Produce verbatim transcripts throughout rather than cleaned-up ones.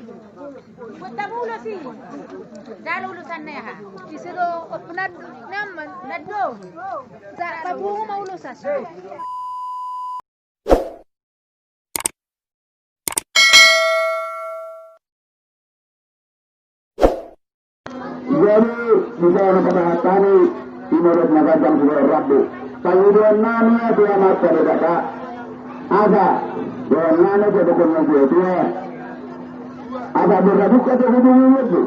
Buat tamu ulos i. Jalo ulosan na aha. Ise do, oh, penat, nyaman, nado. Sa, papungu ma ulos asi. Jadi, bisa na patahatani, di modot na gajang sudah rabu. Pangidoan nami ya, tu amat pada kata. Ada, doan nami ke dukun nami tu ya. Ada berkaduk kata hubungi itu.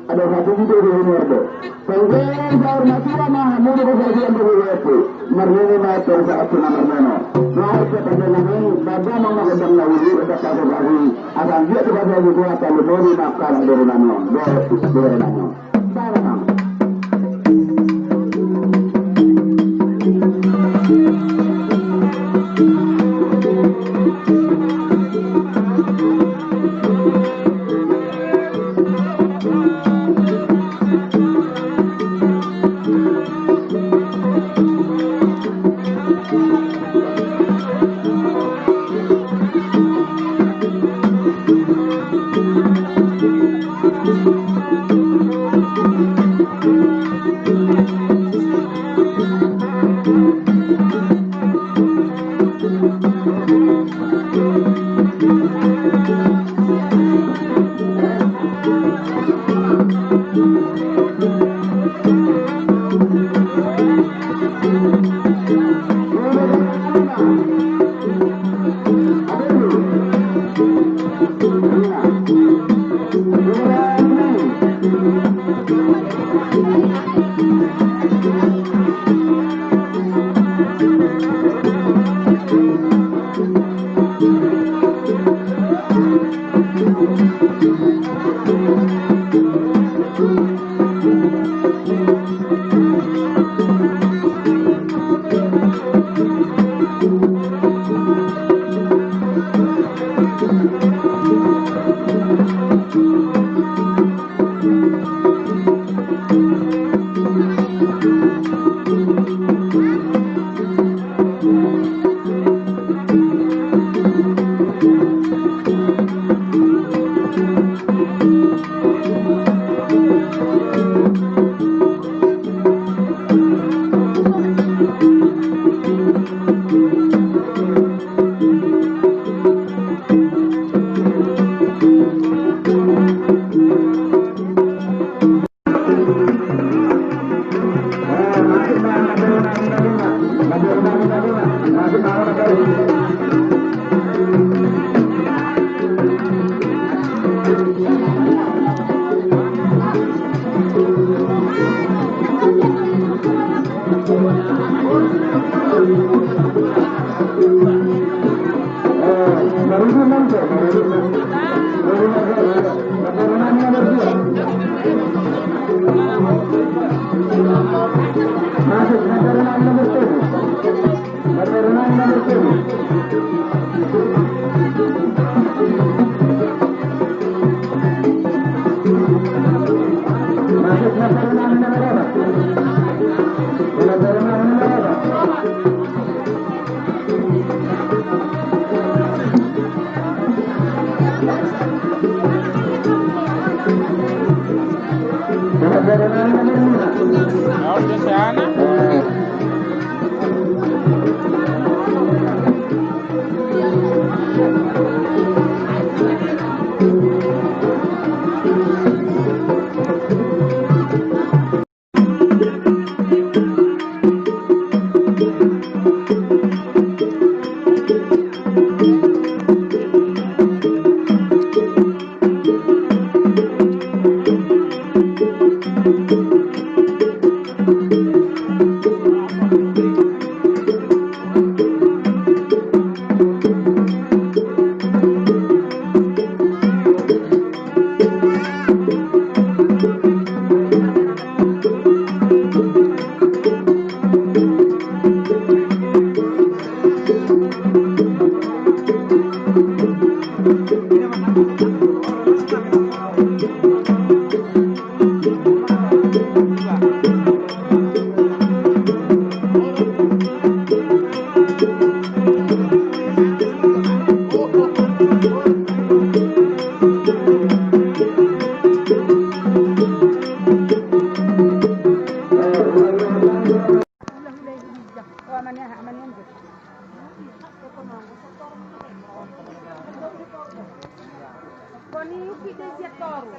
Ada satu video di luar tu. Pengkeng saur matua ma, mulu ko sajian tu video itu. Marnini ma itu saat tu nomor nono. Nah, itu penting nami, baca mama gedang na uli, ada satu lagi. Asal dia tu pada juga, kalau mau di makan dari nami. Dua, dua nami.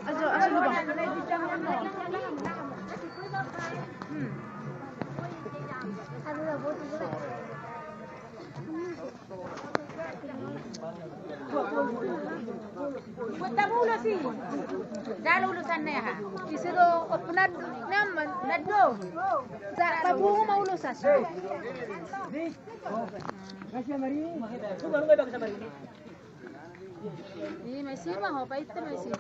Ajo, ajo lubang. Buat tamu ulos i. Jalo ulosan na aha? Ise do ompuna naman. Nando. Sa papungu ma ulos asu. Di, maisi ma ho, paite maisi.